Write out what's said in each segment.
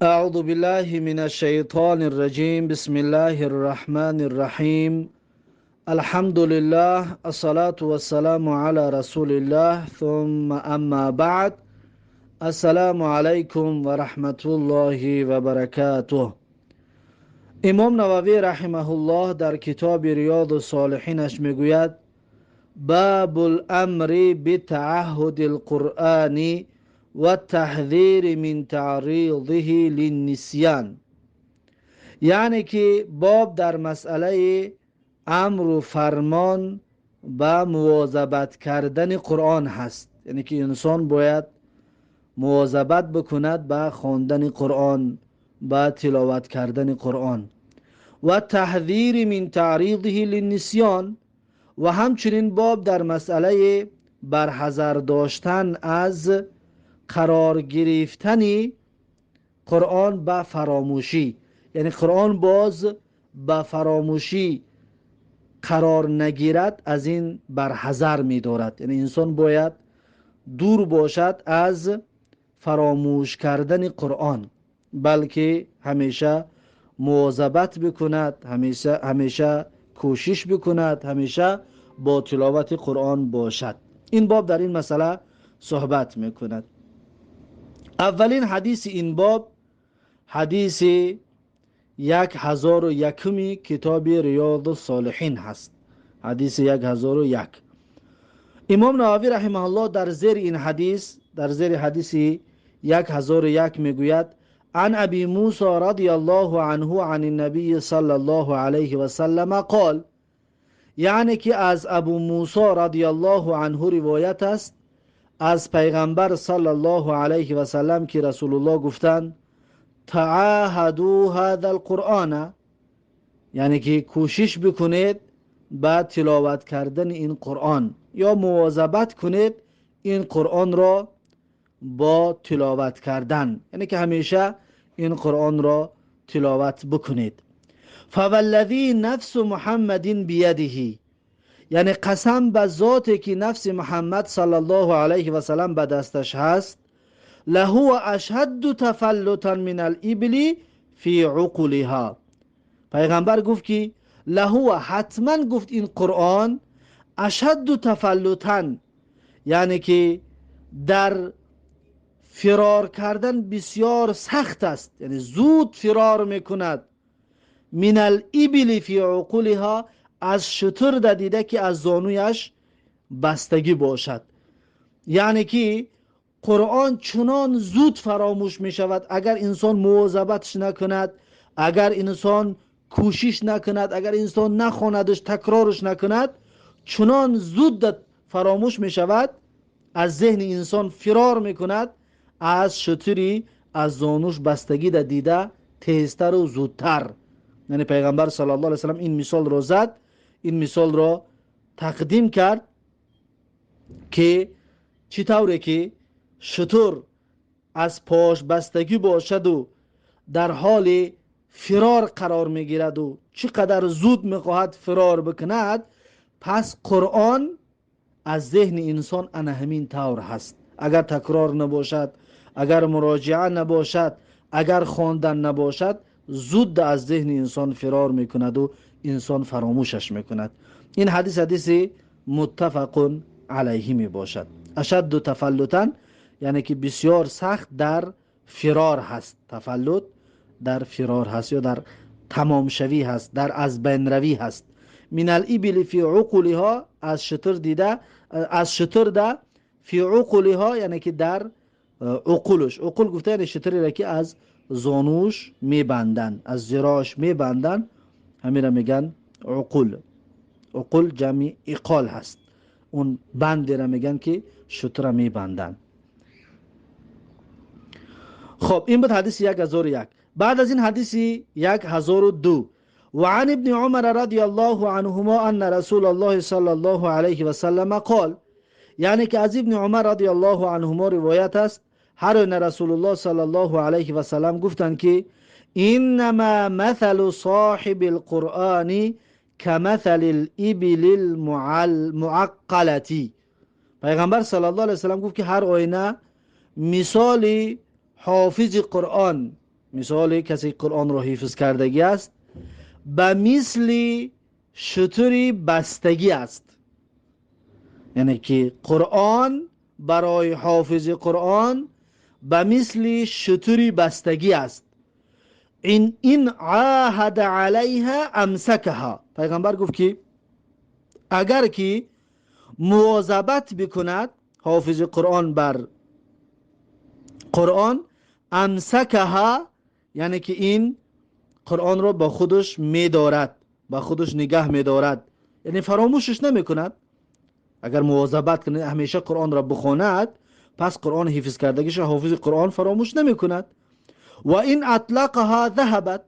أعوذ بالله من الشيطان الرجيم. بسم الله الرحمن الرحيم. الحمد لله، الصلاة والسلام على رسول الله، ثم أما بعد. السلام عليكم ورحمة الله وبركاته. امام نووی رحمه الله در کتاب ریاض الصالحینش میگوید: باب الامر بتعهد القرآن و تحذیر من تعریضه للنسیان. یعنی که باب در مسئله امر و فرمان به مواظبت کردن قرآن هست، یعنی که انسان باید مواظبت بکند به خواندن قرآن، به تلاوت کردن قرآن، و تحذیر من تعریضه للنسیان، و همچنین باب در مسئله برحذر داشتن از قرار گرفتن قرآن به فراموشی، یعنی قرآن باز به فراموشی قرار نگیرد، از این برحذر می دارد. یعنی انسان باید دور باشد از فراموش کردن قرآن، بلکه همیشه مواظبت بکند، همیشه کوشش بکند، همیشه با تلاوت قرآن باشد. این باب در این مسئله صحبت میکند. اولین حدیث این باب حدیث 1001 کتاب ریاض الصالحین هست، حدیث 1001. امام نووی رحمه الله در زیر این حدیث، در زیر حدیث 1001 میگوید: عن ابی موسی رضی الله عنه عن النبی صلی الله علیه و سلم قال. یعنی که از ابو موسی رضی الله عنه روایت است از پیغمبر صلی الله علیه و سلم که رسول الله گفتند: تعاهدوا هذا القرآن، یعنی که کوشش بکنید به تلاوت کردن این قرآن، یا مواظبت کنید این قرآن را با تلاوت کردن، یعنی که همیشه این قرآن را تلاوت بکنید. فوالذی نفس محمد بیده، یعنی قسم به ذاتی که نفس محمد صلی الله علیه و سلم به دستش هست، لهو اشد تفلتا من الابل فی عقولها. پیغمبر گفت که لهو، حتما گفت این قرآن اشد تفلتا، یعنی که در فرار کردن بسیار سخت است، یعنی زود فرار میکند، من الابل فی عقولها، از شتر ده دیده که از زانویش بستگی باشد. یعنی که قرآن چنان زود فراموش می شود اگر انسان مواظبتش نکند، اگر انسان کوشش نکند، اگر انسان نخواندش، تکرارش نکند، چنان زود فراموش می شود، از ذهن انسان فرار میکند، از شتری از زانوش بستگی ده دیده تیزتر و زودتر. یعنی پیغمبر صلی الله علیه وسلم این مثال رو زد، این مثال را تقدیم کرد که چطوره که شتر از پاش بستگی باشد و در حال فرار قرار میگیرد و چقدر زود میخواهد فرار بکند، پس قرآن از ذهن انسان انا همین طور هست. اگر تکرار نباشد، اگر مراجعه نباشد، اگر خواندن نباشد، زود از ذهن انسان فرار میکند و انسان فراموشش میکند. این حدیث حدیث متفق علیه می باشد. اشد تفلتا یعنی که بسیار سخت در فرار هست، تفلت در فرار هست یا در تمام شوی هست، در از بین روی هست. من الابل فی عقولها، از شتر دیده، از شتر ده فی عقولها، یعنی که در عقولش، عقول گفته یعنی شتری را که از زانوش میبندن، از زراش میبندن، همین را میگن عقول. عقول جمع عقال هست، اون بند را میگن که شتر میبندن. خب این بود حدیث 1001. بعد از این حدیث 1002: وعن ابن عمر رضی الله عنهما ان رسول الله صلی الله علیه و سلم قال. یعنی که از ابن عمر رضی الله عنهما روایت است، هر ان رسول الله صلی الله علیه و سلم گفتند که انما مثل صاحب القرآن كمثل الابل المعقلة. پیغمبر صلی الله علیه و سلم گفت که هر آینه مثال حافظ قرآن، Мисоли касе Қуръонро ҳифз кардагӣ аст, ба мисли шутури бастагӣ аст. Яъне ки Қуръон барои ҳофизи Қуръон ба мисли шутури бастагӣ аст. Ин оҳада алайҳа амсакаҳа. Пайғамбар гуфт, ки агар ки мувозабат бикунад ҳофизи Қуръон бар Қуръон, амсакаҳа, яъне ки ин Қуръонро ба худаш медорад, ба худаш нигаҳ медорад, яъне фаромӯшаш намекунад. Агар мувозабат кунад, ҳамеша Қуръонро бихонад, пас Қуръон ҳифз кардагиша ҳофизи Қуръон фаромӯш намекунад. Ва ин атлақаҳа заҳабат.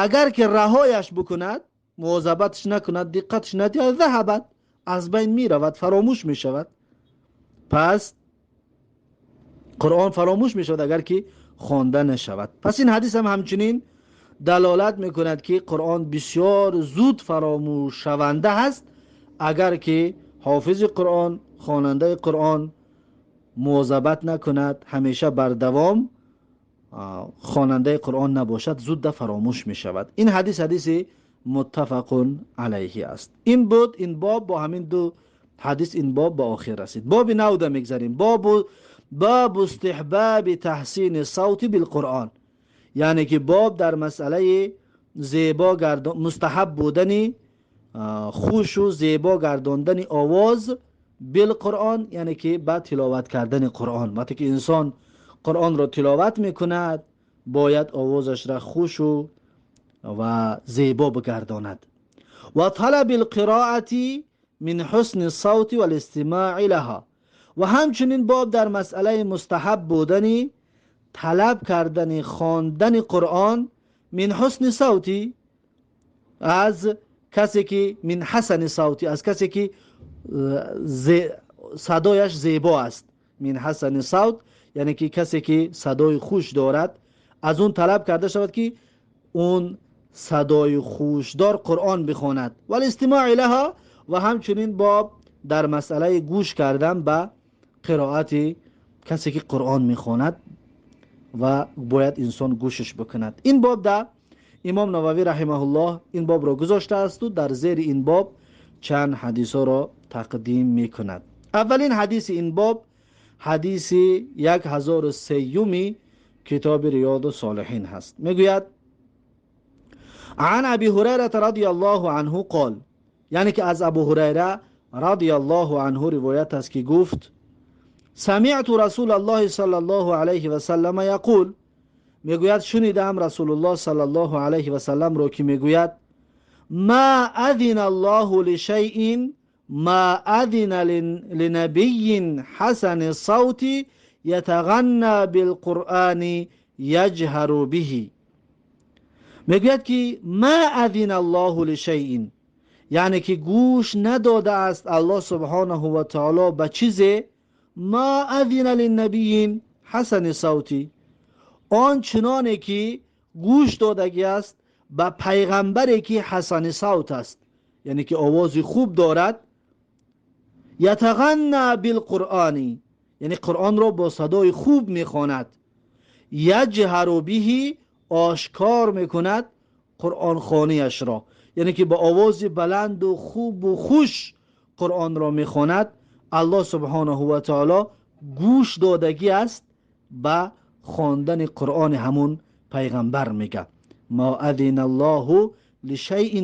Агар ки раҳояш бикунад, мувозабаташ накунад, диққаташ надиҳад, заҳабат, аз байн меравад, фаромӯш мешавад. Пас Қуръон фаромӯш мешавад, агар ки хонда нашавад. Пас ин ҳадис ҳам ҳамчунин далолат мекунад, ки Қуръон бисёр зуд фаромӯшшаванда ҳаст. Агар ки ҳофизи Қуръон, хонандаи Қуръон мувозабат накунад, ҳамеша бардавом хонандаи Қуръон набошад, зудда фаромӯш мешавад. Ин ҳадис ҳадиси муттафақун алайҳи аст. Ин буд ин боб. Бо ҳамин ду ҳадис ин боб ба охир расид. Боби навда мегзарем. Бобу истиҳбаби таҳсини савти билқуръон, яъне ки боб дар масъалаи зебо мустаҳаб будани хушу зебо гардондани овоз билқуръон, яъне ки ба тиловат кардани Қуръон. Вақте ки инсон Қуръонро тиловат мекунад, бояд овозашра хушу ва зебо бигардонад. Ва талаби лқироати мин ҳусни савти валистимои лаҳа. Ва ҳамчунин боб дар масъалаи мустаҳаб будани талаб кардани хондани Қуръон мин ҳусни савти, аз касе ки мин ҳасани савти, аз касе ки садояш зебо аст. Мин ҳасани савт, яъне ки касе ки садои хуш дорад, аз он талаб карда шавад, ки он садои хушдор Қуръон бихонад. Валистимои лаҳа. Ва ҳамчунин боб дар масъалаи гӯш кардан ба қироати касе ки Қуръон мехонад ва бояд инсон гӯшиш бикунад. Ин боб да Имом Нававӣ раҳимаҳуллоҳ ин бобро гузоштаасту дар зери ин боб чанд ҳадисҳоро тақдим мекунад. Аввалин ҳадиси ин боб ҳадиси 1003-юми китоби Риёду Солиҳин ҳаст. Мегӯяд: عن ابی هریره رضی الله عنه قال، یعنی که از ابو هریره رضی الله عنه روایت است که گفت: سمعت رسول الله صلی الله علیه و سلم یقول. میگوید شنیدم رسول الله صلی الله علیه و سلم رو که میگوید: ما اذن الله لشیء ما اذن لنبی حسن الصوت یتغنى بالقرآن یجهر به. میگوید که ما اذن الله لشیء، یعنی که گوش نداده است الله سبحانه و تعالی به چیزی، ما اذن للنبی حسن صوتی، آن چنانه که گوش دادگی است به پیغمبری که حسن صوت است، یعنی که آواز خوب دارد، یتغنى بالقرآن، یعنی قرآن را با صدای خوب میخواند، یجهر به، آشکار میکند قرآن خوانیش را، یعنی که با آواز بلند و خوب و خوش قرآن را میخواند، الله سبحانه و تعالی گوش دادگی است به خواندن قرآن همون پیغمبر. میگه ما اذن الله لشیء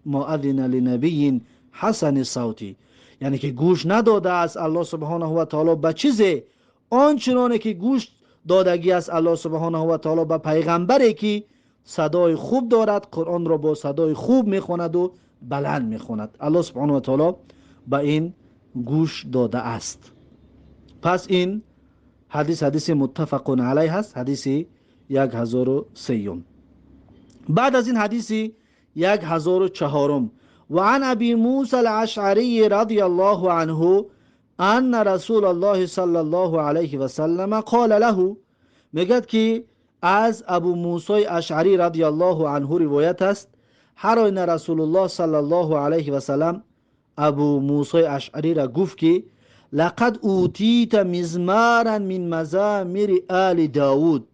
ما اذن لنبی حسن صوتی، یعنی که گوش نداده است الله سبحانه و تعالی به چیزی آنچنانه که گوش دادگی است الله سبحانه و تعالی به پیغمبری که صدای خوب دارد، قرآن را با صدای خوب میخواند و بلند میخواند. الله سبحانه و تعالی به این گوش داده است. پس این حدیث حدیث متفق علیه است، حدیث 1003. بعد از این حدیث 1004: وعن ابي موسى الاشعري رضي الله عنه ان رسول الله صلى الله عليه وسلم قال له. میگد که از ابو موسی اشعری رضی الله عنه روایت است، هر آینه رسول الله صلی الله علیه و سلم ابو موسی اشعری را گفت که لقد اوتیت مزمارا من مزامیر آل داود.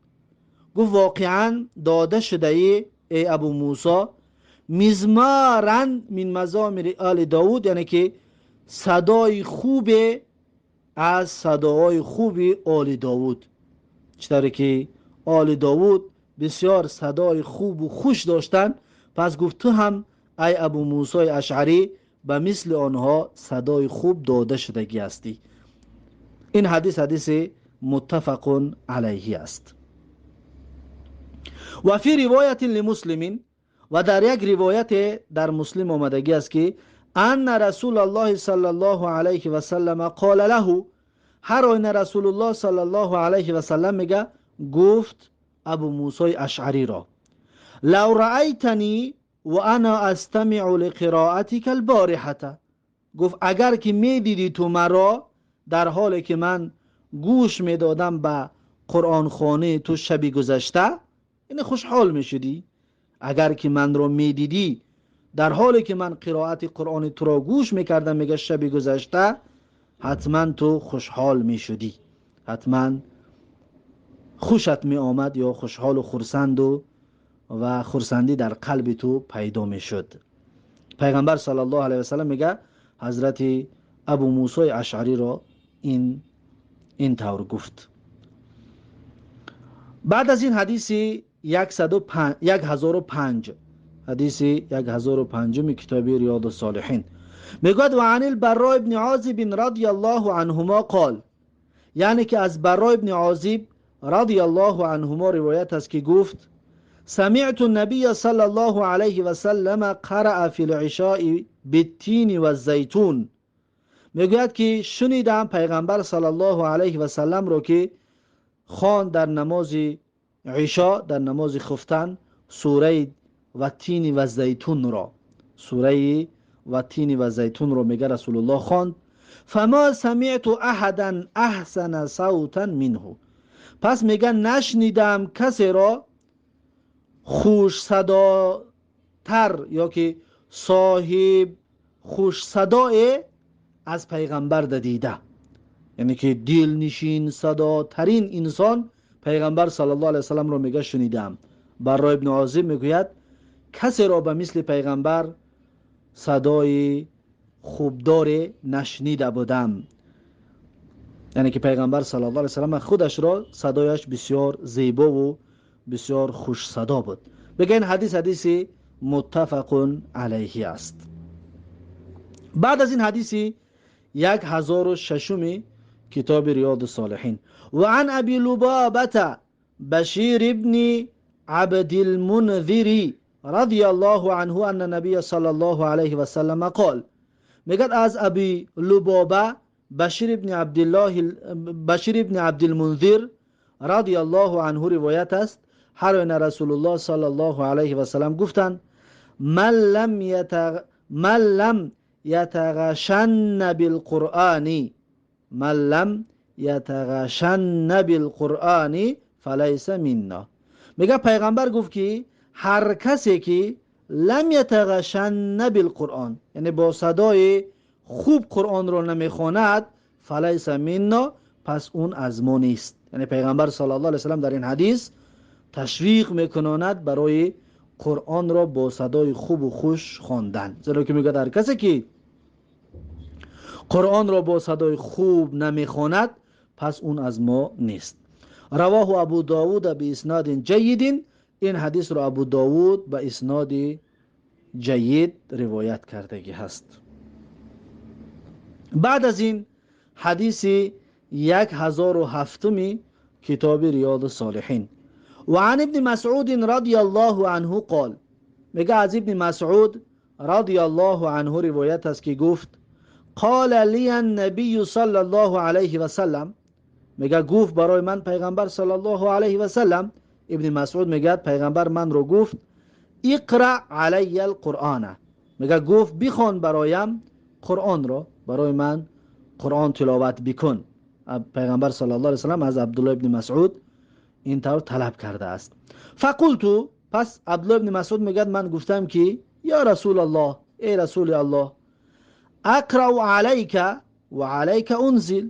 گفت واقعا داده شده ای ای ابو موسی مزمارا من مزامیر آل داود، یعنی که صدای خوب از صداهای خوب آل داود. چطوری که آل داود بسیار صدای خوب و خوش داشتند، پس گفت تو هم ای ابو موسی اشعری به مثل آنها صدای خوب داده شدگی هستی. این حدیث حدیث متفق علیه است. و فی روایت لمسلم، و در یک روایت در مسلم آمدگی است که ان رسول الله صلی الله علیه و سلم قال له، هر آینه رسول الله صلی الله علیه و سلم میگه گفت ابو موسی اشعری را لو رأیتنی و انا استمع لقراءتک البارحة، گفت اگر که میدیدی تو مرا در حالی که من گوش میدادم به قرآن خوانی تو شب گذشته، یعنی خوشحال میشدی. اگر که من رو میدیدی در حالی که من قرائت قرآن تو را گوش میکردم، میگه شب گذشته، حتما تو خوشحال میشدی، حتما خوشت میآمد یا خوشحال و خرسند و خرسندی در قلب تو پیدا میشد. پیغمبر صلی الله علیه و سلم میگه حضرت ابو موسی اشعری را این طور گفت. بعد از این حدیث 1005، حدیث 1005 کتاب ریاض الصالحین میگوید و عن البراء ابن عازب رضی الله عنهما قال، یعنی که از براء ابن عازب رضی الله عنهما روایت است که گفت سمعت النبی صلی الله علیه و سلم قرأ فی العشاء بالتین والزیتون، میگوید که شنیدم پیغمبر صلی الله علیه و سلم رو که خواند در نماز عشاء، در نماز خفتن، سوره و تین و زیتون را، سوره و تین و زیتون رو میگه رسول الله خواند. فما سمعت احدا احسن صوتا منه، پس میگه نشنیدم کسی را خوش صداتر یا که صاحب خوش صدای از پیغمبر دیده، یعنی که دلنشین صداترین انسان پیغمبر صلی الله علیه وسلم رو میگه شنیدم. براء ابن عازب میگوید کسی را به مثل پیغمبر صدای خوبدار نشنیده بودم، یعنی که پیغمبر صلی الله علیه وسلم خودش را صدایش بسیار زیبا و بسیار خوش صدا بود. بگه این حدیث حدیث متفق علیه است. بعد از این حدیث 1006 کتاب ریاض الصالحین و عن ابی لبابة بشیر ابن عبد المنذر رضی الله عنه ان النبی صلی الله علیه و سلم قال، میگه از ابی لبابه بشیر ابن عبدالله بشیر ابن عبدالمنذر رضی الله عنه روایت است، هر آینه رسول الله صلی الله علیه و سلم گفتند من لم یتغشن بالقرآن، من لم یتغشن بالقرآن فلیس منا. میگه پیغمبر گفت که هر کسی که لم یتغشن بالقرآن، یعنی با صدای خوب قرآن رو نمیخواند، فلیس منا، پس اون از ما نیست. یعنی پیغمبر صلی الله علیه وسلم در این حدیث تشویق میکناند برای قرآن را با صدای خوب و خوش خواندن، زیرا که میگه هر کسی که قرآن را با صدای خوب نمیخواند پس اون از ما نیست. رواه ابو داود به اسناد جید، این حدیث را ابو داود به اسناد جید روایت کردگی هست. بعد از این حدیث 1007 کتاب ریاض الصالحین و عن ابن مسعود رضی الله عنه قال، میگه از ابن مسعود رضی الله عنه روایت است که گفت قال لی النبی صلی الله علیه و سلم، میگه گفت برای من پیغمبر صلی الله علیه و سلم، ابن مسعود میگه پیغمبر من رو گفت اقرأ علی القرآن، میگه گفت بخوان برایم قرآن رو، برای من قرآن تلاوت بکن. پیغمبر صلی الله علیه و سلم از عبدالله ابن مسعود این طور طلب کرده است. فقلت، پس عبدالله ابن مسعود میگه من گفتم که یا رسول الله، ای رسول الله، اقرأ علیک و علیک انزل،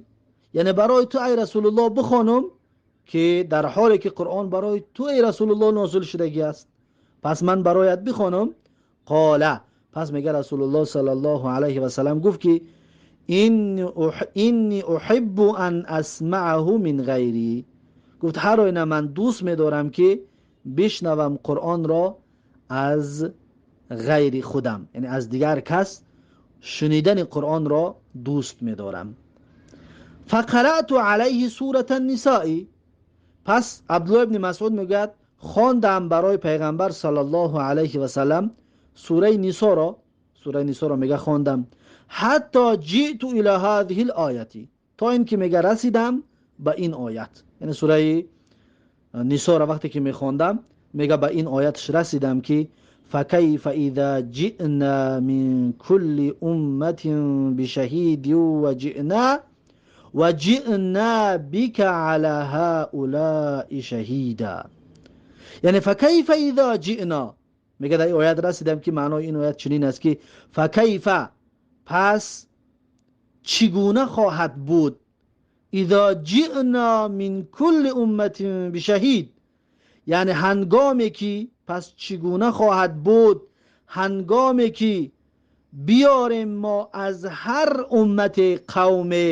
یعنی برای تو ای رسول الله بخوانم ки дар ҳоле ки Қуръон барои ту эй Расулуллоҳ нозил шудагӣ аст, пас ман бароят бихонам? Қола, пас мега Расулуллоҳ саллаллоҳу алайҳи васаллам гуфт ки инни уҳиббу ан асмаъаҳу мин ғайри, гуфт ҳар оина ман дӯст медорам ки бишнавам Қуръонро аз ғайри худам, яъне аз дигар кас шунидани Қуръонро дӯст медорам. Фақарату алайҳи сурата нисои, пас Абдуллоҳ ибни Масъуд мегӯяд хондам барои пайғамбар саллаллоҳу алайҳи васаллам сураи Нисоро, сураи Нисоро мега хондам, ҳатто ҷиъту ила ҳазиҳи лояти, то ин ки мега расидам ба ин оят, яъне сураи Нисоро вақте ки мехондам мега ба ин оятш расидам ки факайфа иза ҷиъна мин кулли умматин бишаҳидин ва ҷиъна бика ала ҳаулаи шаҳида, яъне факайфа иза ҷиъна, мега дар ин оят расидам ки маънои ин оят чунин аст ки факайфа, пас чӣ гуна хоҳад буд, иза ҷиъна мин кулли умматин бишаҳид, яъне ҳангоме ки, пас чӣ гуна хоҳад буд ҳангоме ки биёрем мо аз ҳар уммати қавме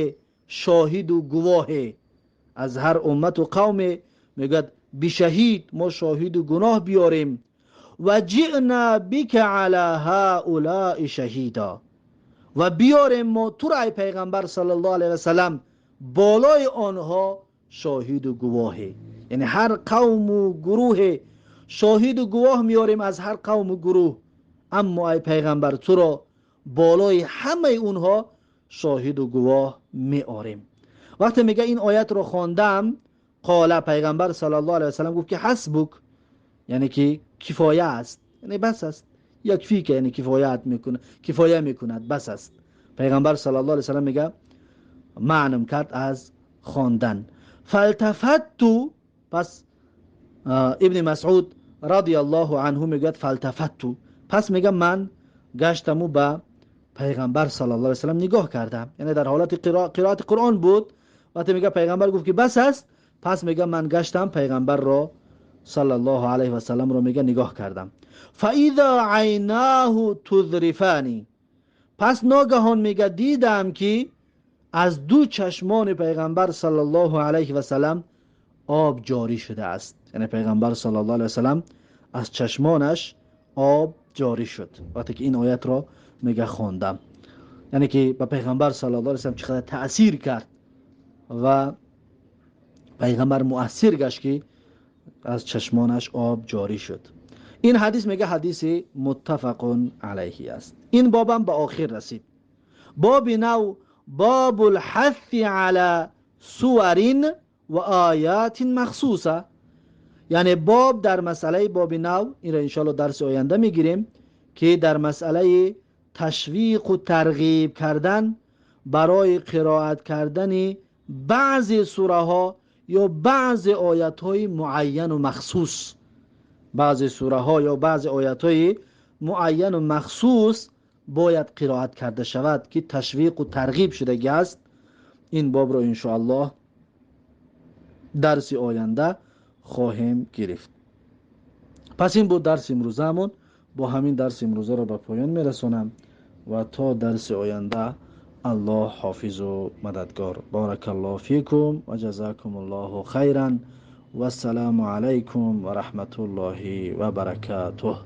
шоҳиду гувоҳе, аз ҳар уммату қавме мегӯяд бишаҳид, мо шоҳиду гуноҳ биёрем, ва ҷиъна бика ала ҳаулаи шаҳида, ва биёрем мо туро ай пайғамбар саллаллоҳу алайҳи васаллам болои онҳо шоҳиду гувоҳе, яъне ҳар қавму гурӯҳе шоҳиду гувоҳ меорем аз ҳар қавму гурӯҳ, аммо ай пайғамбар туро болои ҳамаи онҳо шоҳиду гувоҳ меорем. Вақте мега ин оятро хондам, қола, пайғамбар саллаллоҳу алайҳи васаллам гуфт ки ҳасбук, яъне ки кифоя аст, яъне бас аст, якфика, яъне кифоят мекунад, кифоя мекунад, бас аст. Пайғамбар саллаллоҳу алайҳи васаллам мега маънум кард аз хондан. Фалтафатту, пас Ибни Масъуд радиаллоҳу анҳу мегӯяд фалтафатту, пас мега ман гаштаму ба пайғамбар саллаллоҳу алайҳи васаллам нигоҳ кардам, яъне дар ҳолати қироати Қуръон буд. Вақте мега пайғамбар гуфт ки бас аст, пас мега ман гаштам пайғамбарро саллаллоҳу алайҳи васалламро мега нигоҳ кардам. Фаиза айнаҳу тузрифани, пас ногаҳон мега дидам ки аз ду чашмони пайғамбар саллаллоҳу алайҳи васаллам об ҷорӣ шудааст, яъне пайғамбар саллаллоҳу алайҳи васаллам аз чашмонаш об ҷорӣ шуд вақте ки ин оятро мега хондам, яъне ки ба пайғамбар саллаллоҳу алайҳи васаллам чӣ қадар таъсир кард ва пайғамбар муассир гашт ки аз чашмонаш об ҷорӣ шуд. Ин ҳадис мега ҳадиси муттафақун алайҳи аст. Ин бобам ба охир расид. Боби нав, бобул ҳасси ала суварин ва оятин махсуса, яъне боб дар масъалаи боби нав, инро иншоалло дарси оянда мегирем, ки дар масъалаи ташвиқу тарғиб кардан барои қироат кардани баъзе сураҳо ё баъзе оятҳои муайяну махсус, баъзе сураҳо ё баъзе оятҳои муайяну махсус бояд қироат карда шавад ки ташвиқу тарғиб шудагӣ аст. Ин бобро иншоаллоҳ дарси оянда хоҳем гирифт. Пас ин буд дарси имрӯзаамон. Бо ҳамин дарси имрӯзаро ба поён мерасонам ва то дарси оянда Аллоҳ ҳофизу мададгор. Баракаллоҳу фикум ва ҷазакумуллоҳу хайран. Вассалому алайкум ва раҳматуллоҳи ва баракатуҳ.